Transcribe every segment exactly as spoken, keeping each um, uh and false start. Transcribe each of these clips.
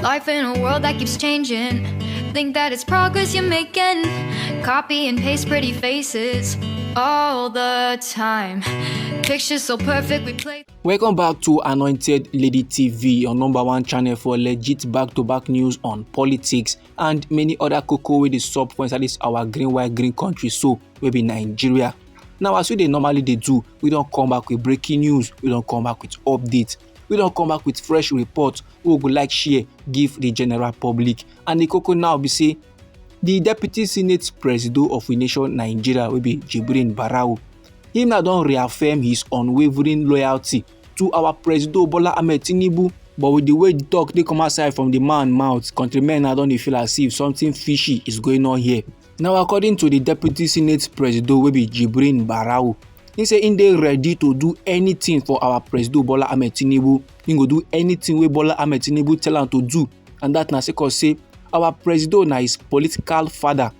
Life in a world that keeps changing. Think that it's progress you're making. Copy and paste pretty faces all the time. Pictures so perfect, we play. Welcome back to Anointed Lady T V, your number one channel for legit back-to-back news on politics and many other koko wey dey sup for inside this our green white green country so wey be Nigeria. Now, as we dey normally dey do, we don come back with breaking news, we don come back with update, we don come back with fresh report wey we go like share give the general public. And the koko now be say the deputy senate presido of we nation Nigeria wey be Jibrin Barau, him now don reaffirm his unwavering loyalty to our presido Bola Ahmed Tinubu. But with the way the talk dey come outside from the man mouth, countrymen now don dey feel as if something fishy is going on here. Now, according to the deputy senate presido wey be Jibrin Barau, he say he dey ready to do anything for our presido Bola Ahmed Tinubu. He go do anything wey Bola Ahmed Tinubu tell am to do, and that na sake of say our presido na his political father.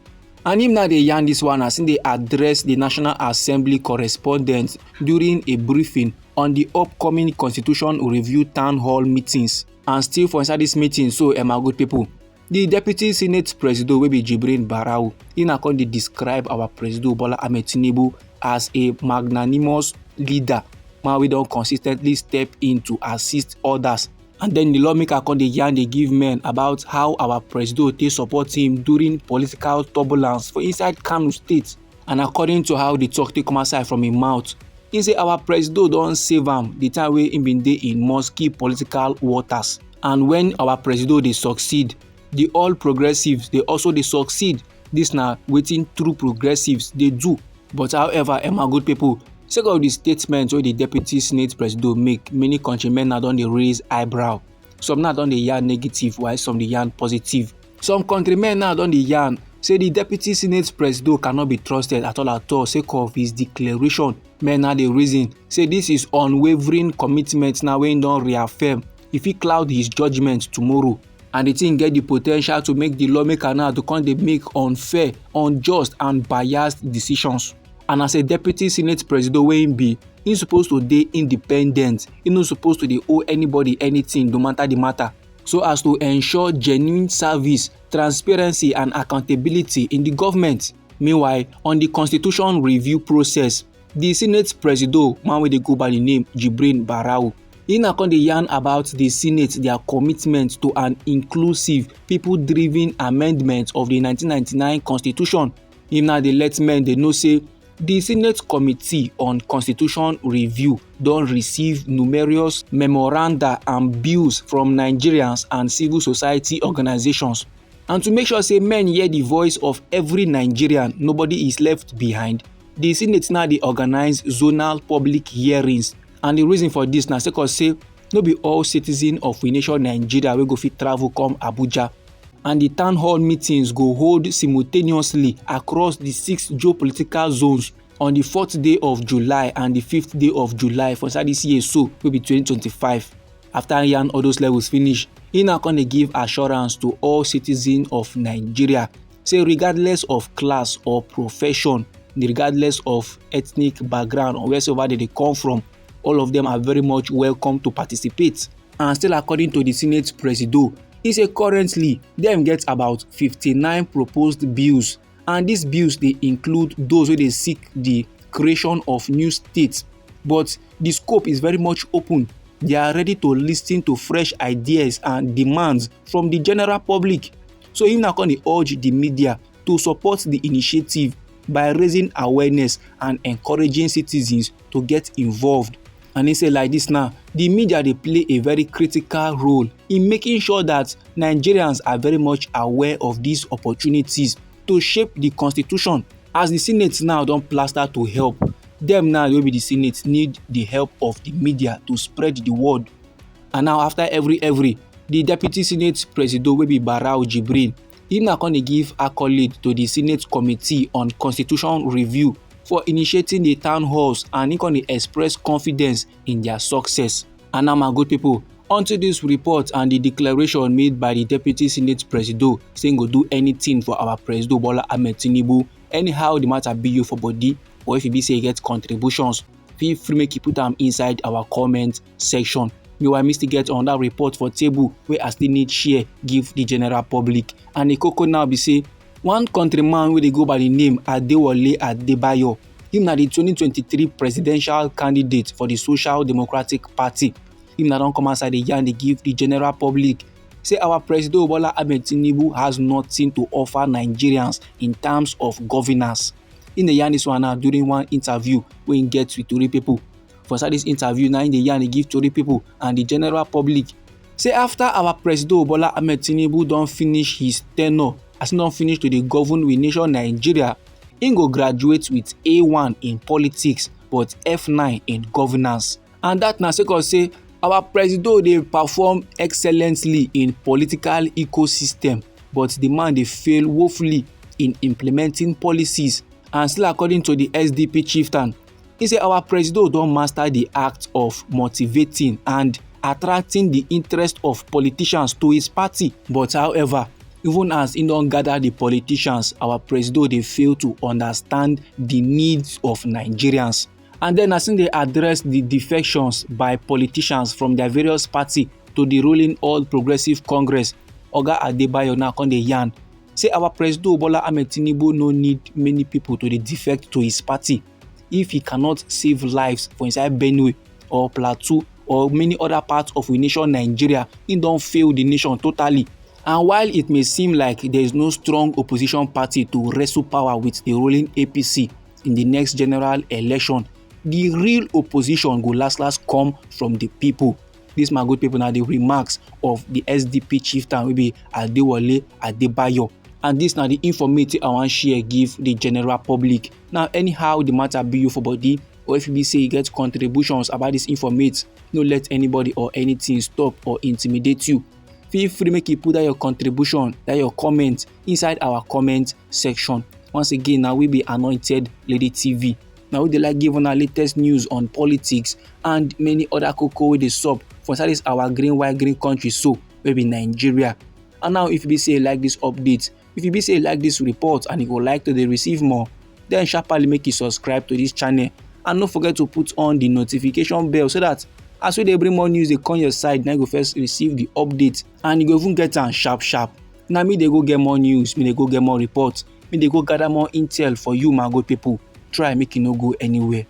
And him now dey yarn this one as he dey address the National Assembly correspondents during a briefing on the upcoming constitution review town hall meetings. And still for inside this meeting so, eh, my good people, the deputy senate presido wey be Jibrin Barau, he na come dey describe our presido Bola Ahmed Tinubu as a magnanimous leader, man wey don consistently step in to assist others. And then the lawmaker come dey yarn dey give men about how our presido take support him during political turbulence for inside Kano State. And according to how the talk take come outside from him mouth, he say our presido don save am the time wey he bin dey in musky political waters. And when our presido dey succeed, the All Progressives dey also dey succeed. This na wetin true progressives dey do. But however, eh, my good people, sake of the statement wey the deputy senate presido make, many countrymen now don dey raise eyebrow. Some now don dey yarn negative, while some dey yarn positive. Some countrymen now don dey yarn say the deputy senate presido cannot be trusted at all at all sake of his declaration. Men now dey reason say this is unwavering commitment now wey he don reaffirm. E fit cloud his judgment tomorrow. And the thing get the potential to make the lawmaker now to come dey make unfair, unjust and biased decisions. And as a deputy senate presido wey he be, he suppose to dey independent. He no suppose to dey owe anybody anything, no matter the matter, so as to ensure genuine service, transparency and accountability in the government. Meanwhile, on the constitution review process, the senate presido, man wey dey go by the name Jibrin Barau, he na come dey yarn about the senate, their commitment to an inclusive, people-driven amendment of the nineteen ninety-nine constitution. He na dey let men dey know say the senate committee on constitution review don receive numerous memoranda and bills from Nigerians and civil society organizations. And to make sure say men hear the voice of every Nigerian, nobody is left behind, the senate now dey organize zonal public hearings. And the reason for this na sake of say no be all citizen of we nation Nigeria wey go fit travel come Abuja. And the town hall meetings go hold simultaneously across the six geopolitical zones on the fourth day of July and the fifth day of July for inside this year so wey be twenty twenty-five. After he yarn all those levels finish, he now come dey give assurance to all citizens of Nigeria say regardless of class or profession, regardless of ethnic background or wheresoever they dey come from, all of them are very much welcome to participate. And still according to the senate presido, he say currently dem get about fifty-nine proposed bills, and these bills dey include those wey dey seek the creation of new states. But the scope is very much open. They are ready to listen to fresh ideas and demands from the general public. So him now come dey urge the media to support the initiative by raising awareness and encouraging citizens to get involved. And he say like this now, the media dey play a very critical role in making sure that Nigerians are very much aware of these opportunities to shape the constitution. As the senate now don plaster to help, dem now wey be the senate need the help of the media to spread the word. And now after every every, the deputy senate presido wey be Barau Jibrin, he now come dey give accolade to the senate committee on constitution review for initiating the town halls, and he come dey express confidence in their success. And now my good people, unto this report and the declaration made by the deputy senate presido say he go do anything for our presido Bola Ahmed Tinubu, anyhow the matter be you for body, or if e be say you get contributions, feel free make you put am inside our comment section. Meanwhile, me still get another report for table wey I still need share give the general public. And the koko now be say, one countryman wey dey go by the name Adewale Adebayo, him na the twenty twenty-three presidential candidate for the Social Democratic Party. Him na don come outside dey yarn dey give the general public say our Presido Bola Ahmed Tinubu has nothing to offer Nigerians in terms of governance. Him dey yarn this one now during one interview wey him get with tori people. For inside this interview, na him dey yarn dey give tori people and the general public say after our Presido Bola Ahmed Tinubu don finish his tenure, as he don finish to dey govern we nation Nigeria, him go graduate with A one in politics but F nine in governance. And that na sake of say our Presido dey perform excellently in political ecosystem, but the man dey fail woefully in implementing policies. And still according to the S D P chieftain, he say our Presido don master the act of motivating and attracting the interest of politicians to his party. But however, even as he don gather the politicians, our Presido dey fail to understand the needs of Nigerians. And then as he dey address the defections by politicians from their various party to the ruling All Progressive Congress, Oga Adebayo now come dey yarn say our Presido Bola Ahmed Tinubu no need many people to dey defect to his party if he cannot save lives for inside Benue or Plateau or many other parts of we nation Nigeria. He don fail the nation totally. And while it may seem like there is no strong opposition party to wrestle power with the ruling A P C in the next general election, the real opposition go last last come from the people. This, my good people, na the remarks of the S D P chieftain wey be Adewale Adebayo. And this na the informate I wan share give the general public. Now, anyhow the matter be you for body, or if you be say you get contributions about this informate, no let anybody or anything stop or intimidate you. Feel free make you put that your contribution, that your comment inside our comment section. Once again, now we be Anointed Lady T V. Now we dey like give una latest news on politics and many other koko wey dey sup for inside this our green white green country so, wey be Nigeria. And now if you be say you like this update, if you be say you like this report and you go like to dey receive more, then sharply make you subscribe to this channel and no forget to put on the notification bell so that as we dey bring more news dey come your side, na you go first receive the update and you go even get am sharp sharp. Na me dey go get more news, me dey go get more report, me dey go gather more intel for you, my good people. Try make you no go anywhere.